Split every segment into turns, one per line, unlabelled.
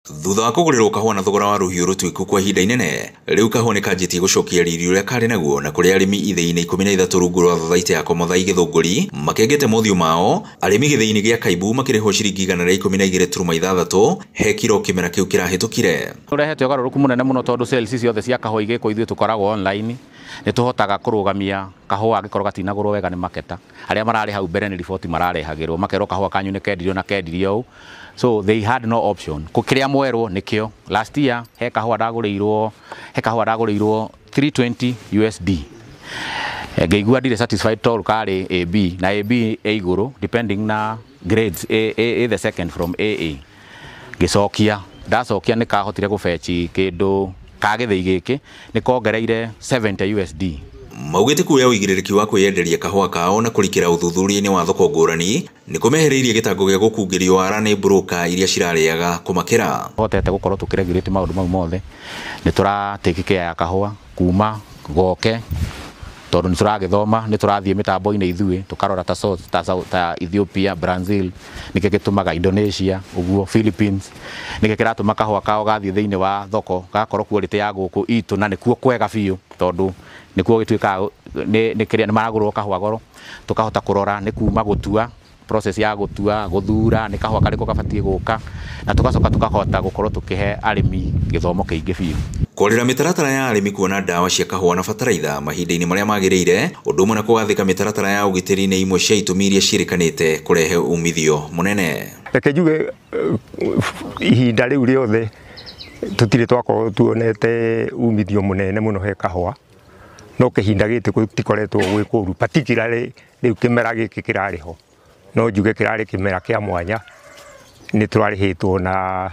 Thutha wa kũgũrĩrwo kahũa na thogora wa rũhiũ rũtuĩku kwa ihinda inene, rĩu kahũa nĩkanjĩtie gũcokia riri ũrĩa karĩ naguo na kũrĩ arĩmi ithĩi-inĩ 13 rungu rwa thathaitĩ ya Komothai Gĩthũngũri makengete mothiũ mao, arĩmi gĩthĩi-inĩ gĩa Kaimbu makĩrĩhwo ciringi 112.6 he kiro kĩmera kĩu kĩrahĩtũkire.
Ũrehete ũgarũrũku mũnene mũno tondũ sales ciothe cia kahũa igĩkwo ithuĩ tũkoragwo online, nĩ tũhotaga kũrũgamia kahũa angĩkorwo gatinagũrwo wega nĩ maketa. Arĩa mararĩ hau mbere nĩ riboti mararehagĩrwo makerwo kahũa kanyu nĩ kendirio na kendirio ũũ. So they had no option. Kũkĩrĩa mwerwo nĩkĩo. Last year he kahũa ndagũrĩirwo, he kahũa ndagũrĩirwo 320 USD. Ngĩigua ndirĩ satisfied tondũ karĩ AB na AB ĩ igũrũ depending na grades A, A, A the second from AA. Ngĩcokia, ndacokia nĩ kahotire gũbeci kĩndũ ka gĩthĩi gĩkĩ nĩ kongereire 70 USD.
Maugĩte kuoya ũigĩrĩrĩki wa kwĩyenderia kahũa kao na kũrikĩra ũthuthuria-inĩ wa thoko ngũrani nĩ kũmehereirie gĩtango gĩa gũkungĩrio wara nĩ broker iria cirarĩaga kũmakĩra.
Hotete gũkorwo tũkĩregulate maũndũ mau mothe, nĩ tũra take care ya kahũa kuma goke tondũ nĩ tũragĩthoma, nĩ tũrathiĩ mĩtambo-inĩ ithuĩ tũkarora ta source, ta South, ta Ethiopia, Brazil, nĩkĩ gĩtũmaga Indonesia, ũguo Philippines, nĩkĩ kĩratũma kahũa kao gathiĩ thĩinĩ wa thoko gakorwo quality ya gũkũ itũ na nĩkuo kwega biũ tondũ nĩkuo gĩtuĩkaga nĩ kĩrĩa nĩ maragũrwo kahũa goro, tũkahota kũrora nĩ kuma gũtua process ya gũtua, gũthura nĩ kahũa karĩkũ gabatiĩ gũka, na tũgacoka tũkahota gũkorwo tũkĩhe arĩmi gĩthomo kĩingĩ biũ.
Kwarĩra mĩtaratara ya arĩmi kuona ndawa cia kahũa na bataraitha mahinda-inĩ marĩa magĩrĩire, ũndũ ũmwe na kũgathĩka mĩtaratara ya ũgitĩri nĩ imwe cia itũmi iria ciĩrĩkanĩte kũrehe umithio mũnene.
Reke njuge ihinda rĩu rĩothe tũtirĩ twakorwo tuonete umithio mũnene mũno he kahũa, no kĩhinda gĩkĩ gũtikoretwo gwĩ kũru, particularly rĩu kĩmera gĩkĩ kĩrarĩ ho. No njuge kĩrarĩ kĩmera kĩa mwanya, nĩ tũrarĩhĩtwo na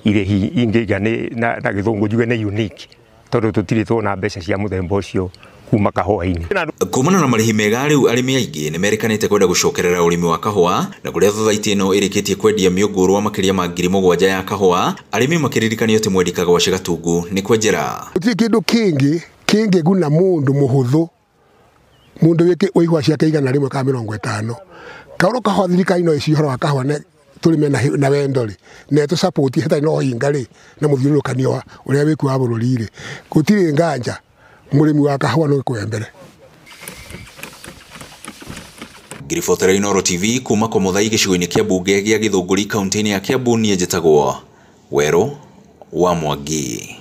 irĩhi ingĩ nĩ na gĩthũngũ njuge nĩ unique tondũ tũtirĩ tuona mbeca cia mũthemba ũcio kuma kahũa-inĩ.
Kumana na marĩhi mega rĩu arĩmi aingĩ nĩ merĩkanĩte kwenda gũcokerera ũrĩmi wa kahũa, na kũrĩa thathaitĩ ĩno ĩrĩkĩtie kwendia mĩũngũrwa makĩria ma 7,000 ya kahũa, arĩmi makĩririkanio atĩ mwendi kagwaci gatungu nĩ kwenjera.
Gũtirĩ kĩndũ kĩngĩ kĩngĩguna mũndũ mũhũthũ, mũndũ wĩke ũigua ciake 150. Kaũndũ kahũa thirikari no ĩcihe ũhoro wa kahũa ne tũrĩme na wendo rĩ, na ĩtũ support hatarĩ na ũhinga rĩ, na mũthiũrũrũkanio wa ũrĩa wĩkuo wa bũrũri rĩ, gũtirĩ nganja mũrĩmi wa kahũa no gĩkũhe mbere.
Ngĩribotera Inooro TV kuma Komothai gĩcigo-inĩ kĩa mbunge gĩa Gĩthũngũri kaunti-inĩ ya Kiambu, niĩ njĩtagwo Werũ wa Mwangi.